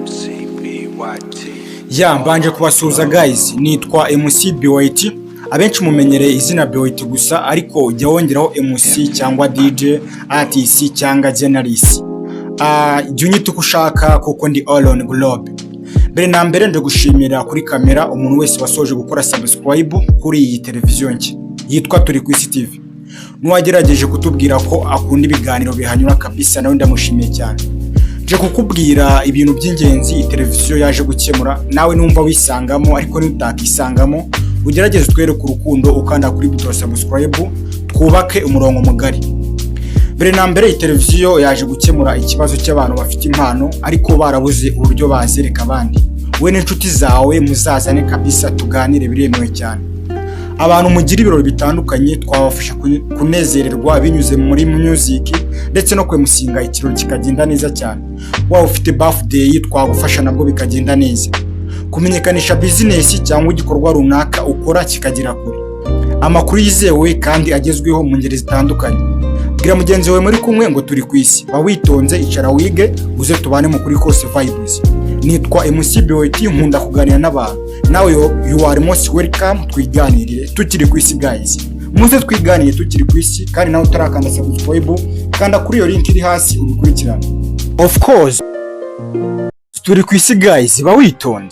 MCBYT. Ya, mbanje kubasuhuza guys, nitwa MC BYT. Abenshi mumenyereye izina BYT gusa, ariko jya wongeraho MC cyangwa DJ, artist cyangwa journalist. Ah, jya unyita uko ushaka kuko ndi all on globe. Mbere na mbere nje gushimira kuri kamera umuntu wese wasoje gukora subscribe kuri iyi televiziyo nshya yitwa Turi ku Isi TV. N'uwagerageje kutubwira ko akunda ibiganiro bihanyura kabisa, nawe ndamushimiye cyane. Nje kukubwira ibintu by'ingenzi iyi televiziyo yaje gukemura, nawe numva wisangamo, ariko nutakisangamo ugerageze utwereke urukundo ukanda kuri buto subscribe, twubake umurongo mugari. Mbere na mbere, iyi televiziyo yaje gukemura ikibazo cy'abantu bafite impano ariko barabuze uburyo bazereka abandi. Wowe n'inshuti zawe muzazane kabisa tuganire, biremewe cyane. Abantu mugira ibirori bitandukanye twabafasha kunezererwa binyuze muri music ndetse no kwemusinga, ikirori kikagenda neza cyane. Waba ufite birthday, twagufasha nabwo bikagenda neza. Kumenyekanisha business cyangwa igikorwa runaka ukora kikagera kure. Amakuru yizewe kandi agezweho mu ngeri zitandukanye. Bwira mugenzi wawe muri kumwe ngo turi ku isi. Ba witonze, icara wige, uze tubane mu kuri kose vibes. Nitwa MC BOT, nkunda kuganira n'abantu. Nawe you are most welcome, twiganirire tukiri ku isi guys. Muze twiganire tukiri ku isi, kandi nawe utarakanda subscribe, kanda kuri iyo link iri hasi ubikurikirane. Of course, turi ku isi guys, ba witonze.